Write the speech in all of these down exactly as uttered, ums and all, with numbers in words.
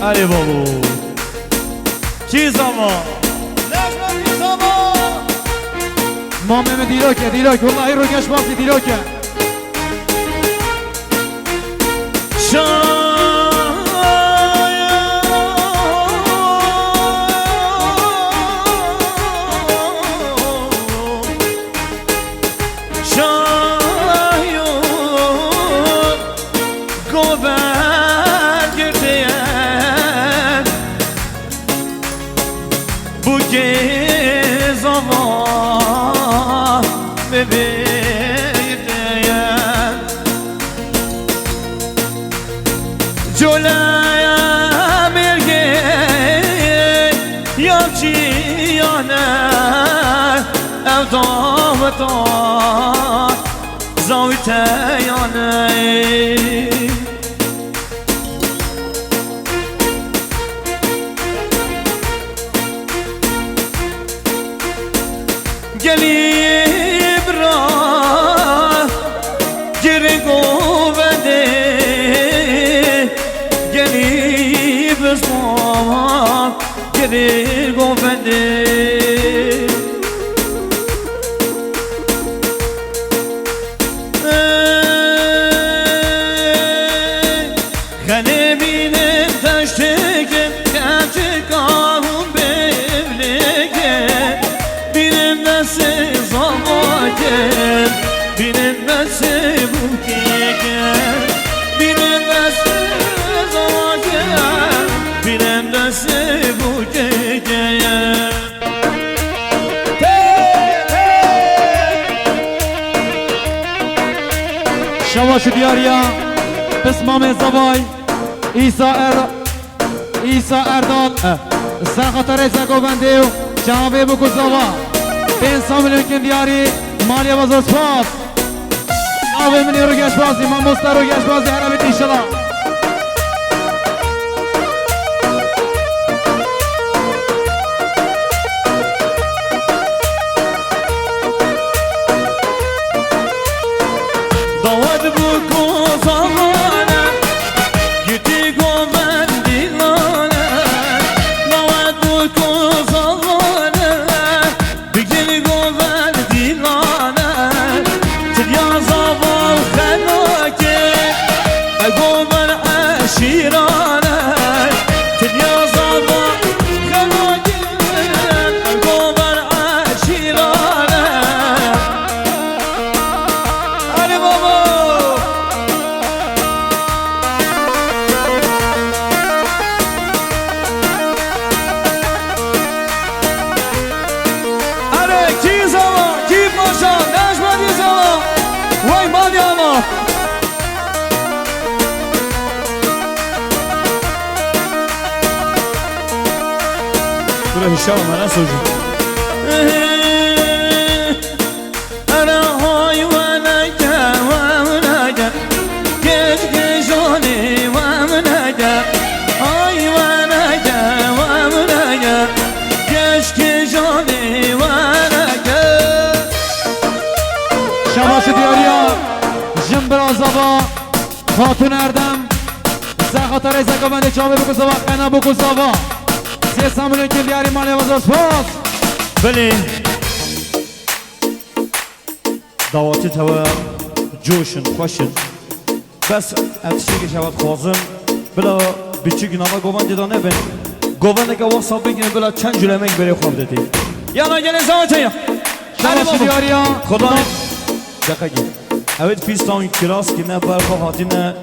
Erê babo. Kî zava? Necma kî zava? Mamê min dîrok e, dîrok. Wellahî rogeş basî dîrok e. Şayo, şayo, govend girtiye. Bûkê zava bibêrtiye. Cole mêrgê ya çiyane, ev daweta zawî teyane. Gelî bira girê govendê, gelî bizman girê govendê. Ey, xelê bînin deştêkin, keçika hûn bêvlêkin, bînin destê zavakin, bînin destê bûkêkin, bînin destê zavakin, bînin destê bûkêkin. Şewa şu diyariya pismamê zavay Îsa Er-, Îsa Erdal, eh, ser xatirê Zeko Bendê û çavê Bûk û Zava. Pênc sed milyon kin diyarî, maliye ve zor spas. Navê min ê Rogeşbazî, mamoste Rogeşbazî, here bit înşela. Dawet bû ku zavane, gitî govendî lale. Dawet bû ku zavane, bigir govendî lale, tilya zava û xenakê, e govend eşîrane, tilya zava xenakê, e govend eşîrane. Erê babo! Erê, kî zava, kî paşa, Necmetî zava. Wey Maryama. Bira hişa me ne soji. Ana hay weneke, weneke, keşke jone weneke, hay weneke, weneke, keşke jone weneke. Şabaşi diyariya, jin bira zava, Xatun Erdem, ser xatirê Zeko Bendê çavê Bûk û Zava, qena Bûk û Zava. Sê sed milyon kin diyarî maliye ve zor spas. Belê. Dawatî tewe coş in, xweş in. Bes ev tiştekê ji hewa dixwazim. Bila biçûk nava govendê de nebin. Govendeke wasa bigrin, bila çend culemek berê xwe bidetê. Yana gelê zava çaya. Şabaşi diyariya. Xudan. Deqekî. Ew ê pîstan kiras kirine ber xwe hatine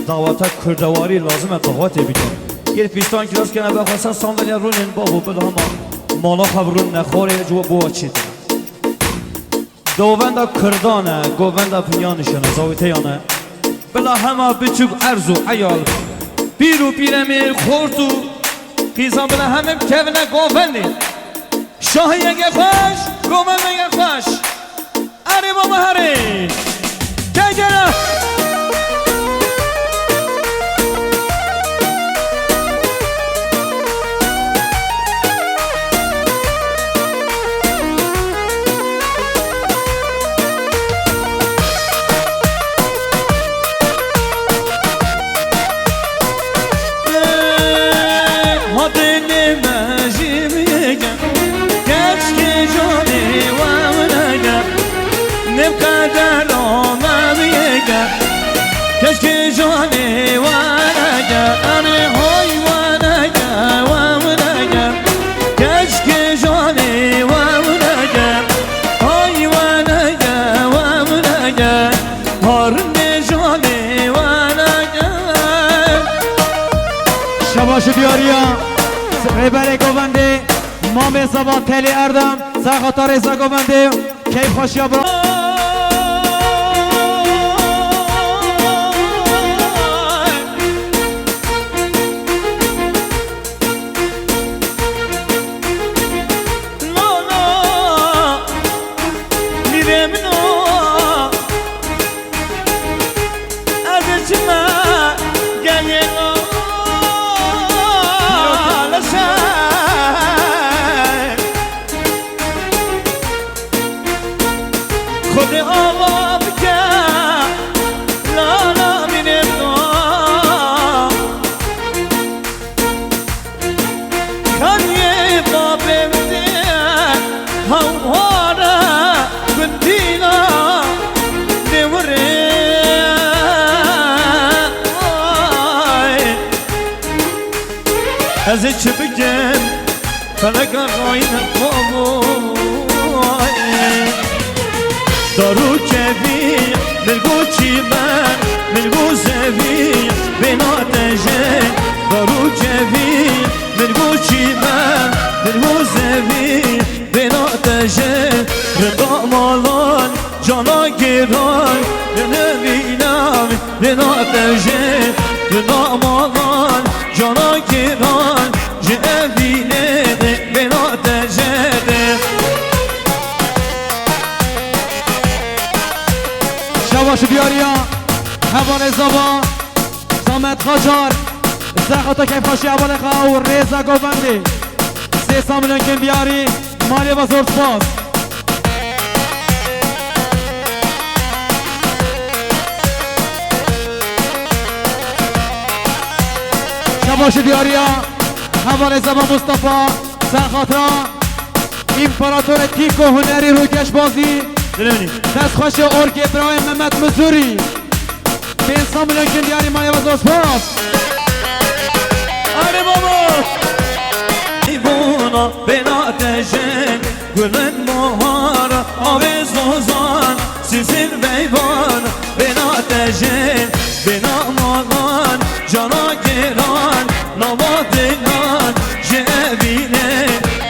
dawata kurdewarî lazim e dawetê bikin. Ger pîstan kiras kirine ber xwe ser sandalye rûnin babo bila hema mala xwe bi rûn nexwarê ji we bo çêtir. Govenda Kurdan e, govenda Pinyanişan e, zawîteyan e. Bila hema biçûk erz û eyal, pîr û pîremêr, xort û qîzan bila heme bikevine govendê. Şahiyeke xweş, govendeke xweş. Erê baba herê. Gel gel ha. Dilê me jî biyêge, keşkê canê we binege, nê qedera me biyêge, keşkê canê we nege, erê hay we nege, we binege, keşkê canê we binege, hay we nege, we binege, harindê canê we nege. Şebaş û diyariya Rêberê Govendê, Mamê Zava Telê Erdem, ser xata rêza Govendê, keyfxweşiya bira. Mîrê min o, ez ê çime gelê laleşe. Xwedê ava bike, lala mîrê min o. Kariyê babê min ê, hewhare gundîna nêwirê. Ay. Ez ê çi bikim, feleka xayîn xwe bû. Ay. Darû kevî, min go çîme, min go zevî, bêna te jê. Darû kevî, min go çîme, min go zevî, bêna te jê. Rinda malan, cana gêran, li nevîna, bêna te jê. Rinda malan, cana gêran, ji evînê de, bêna te jê de. Şebaş û diyariya hevalê Zava, Samet Qacar, ser xata keyfxweşiya hevalê xwe û rêza Govendê. Sê sed milyon kin diyarî, malê ve zor spas. Şebaş û diyariya hevalê Zava Mustafa, ser xatira împaratorê tîko hunerî Rûgeşbazî. Dilê min î. Destxweşê orkê birayê Mehmet Mizûrî. Pênc sed milyon kin diyarî, malê ve zor spas. Erê baba. Îbûna bêna te jê, gulên bahar, avê zozan, sîsîn beyvan, bêna te jê, bêna malan, cana gêran, nava dênan, ji evînê,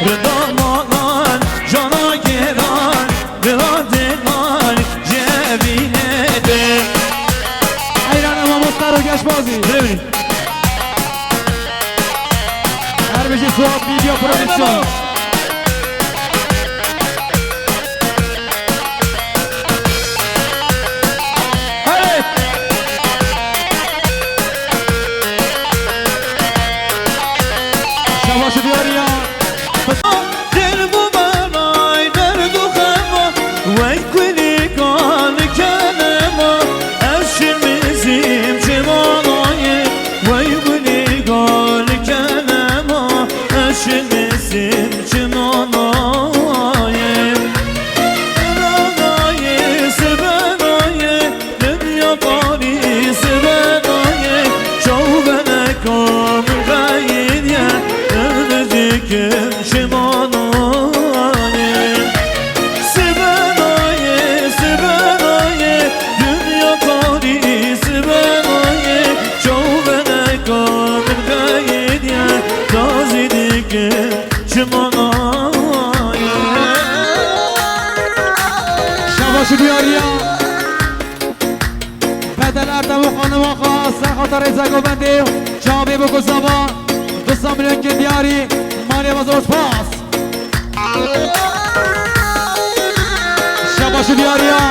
rinda malan, cana gêran, Bila dênan ji evînê de. Heyrana mamosta Rûgeşbazî. Dilê min î. Her bijî Suat Media Prodüksiyon. Hey! Şebaş û diyariya. Dil bu benay derd û xema, wey kulîgan kenema, ez şilmizim çimanayê, wey kulîgan kenema, ez şilmizim çimanayê. Benayê, sibenayê, Dinya parî sibenayê, çaw veneka min xeyîdiye, ez dikim çimanayê. Sibenayê, sibenayê, dinya parî sibenayê, çaw veneka min xeyîdiye, ez dikim çimanayê. Şebaş û diyariya. Bedel Erdem û xanima xwe ser xatir rêza Govendê û çavê bû ku Zava du sed milyon kin diyarî, malê ve zor spas. Şebaş û diyariya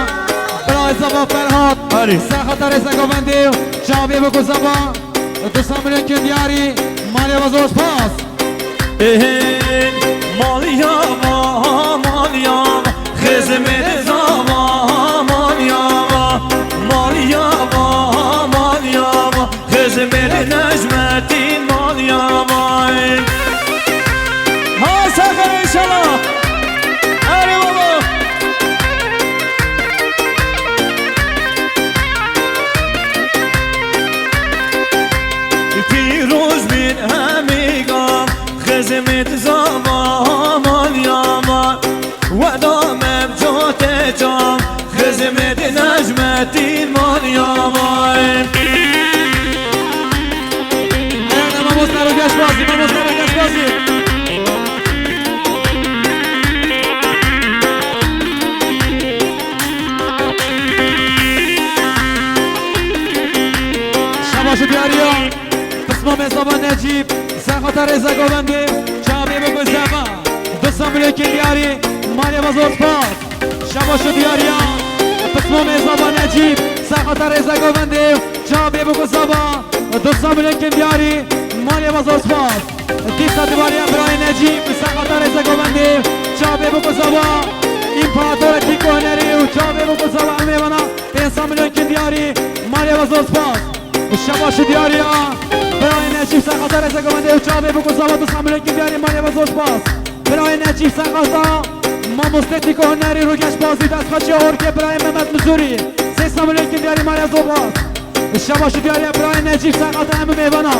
birayê Zava Ferhat. Erê. Ser xatir rêza Govendê û çavê bû ku Zava du sed milyon kin diyarî, malê ve zor spas. Ê, maliya ma, maliya ma, xizmê zava, maliya ma, maliya ma, maliya ma, xizmê Necmetîn, maliya ma. Roj bin hemî gam, xizmet zava aman yaman. Weda me bi cotê cam, xizmet Necmetîn man yaman. Ayağına mamosta Rogeş Bazı, mamosta Rogeş Bazı. Şabaş û diyariya. Pismamê zava Necîb, serxata rêza govendê, çavê bû ku zava. Du samulekên diyarî, malê ve zor spas. Şabaş û diyariya. Pismamê zava Necîb, serxata rêza govendê, çavê bû ku zava. Du samulekên diyarî, malê ve zor spas. Dîsa dibariya birayê Necîb, serxata rêza govendê, çavê bû ku zava. Împaratorê tîko hunerî û çavê bû ku zava em ê vana. Pênc samulekên diyarî, malê ve zor spas. Şabaş û diyariya birayê Necîb serxata rêza govendê û çavê bû ku zava. Du samulekên diyarî, malê ve zor spas. Birayê Necîb serxata mamostê tîko hunerî Rogeş Bazî, destxaçiya orkê birayê Mehmet Mizûrî. Sê samulekên diyarî, malê ve zor spas. Şabaş û diyariya birayê Necîb serxata hemû mêvana.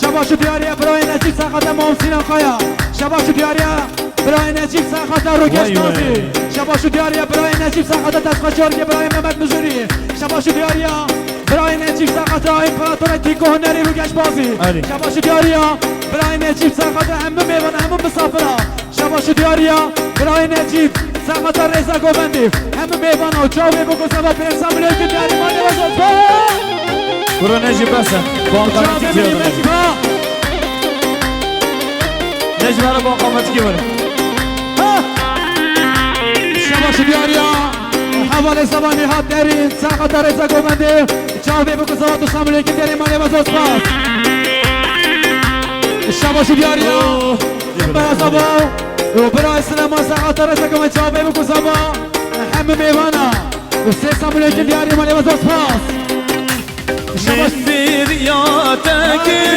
Şabaş û diyariya birayê Necîb serxata Mam Sînan Kaya. Şabaş û diyariya Birayê Necîb serxata Rogeş Vay, vay. Bazî. Şabaş û diyariya birayê Necîb serxata destxaçiya orkê birayê Mehmet Mizûrî. Şabaş û diyariya birayê Necîb serxata împaratorê tîko hunerî Rogeş Bazî. Erê. Şabaş û diyariya birayê Necîb serxata hemû mêvan, hemû misafira. Şabaş û diyariya birayê Necîb serxata rêza govendê. Hemû mêvana û çavê bû ku zava pênc samulekên diyarî, malê ve zor spas. Kuro Necîb bes e. Bu çavê bû ku zava. Necîb ha. Necîb hele bu akametîkê were. Ha! Şabaş û diyariya. Hevalê zava Nîhat Derîn, serxata rêza govendê. Çavê bû ku zava, du samulekên diyarî, malê ve zor spas. Şabaş û diyariya. Oh. Bera zava. Û bera Silêman serxata rêza govendê, çavê bû ku zava. Hemû mêvana. Û sê samulekên diyarî, malê ve zor spas. Şabaş. Min bêriya te kir,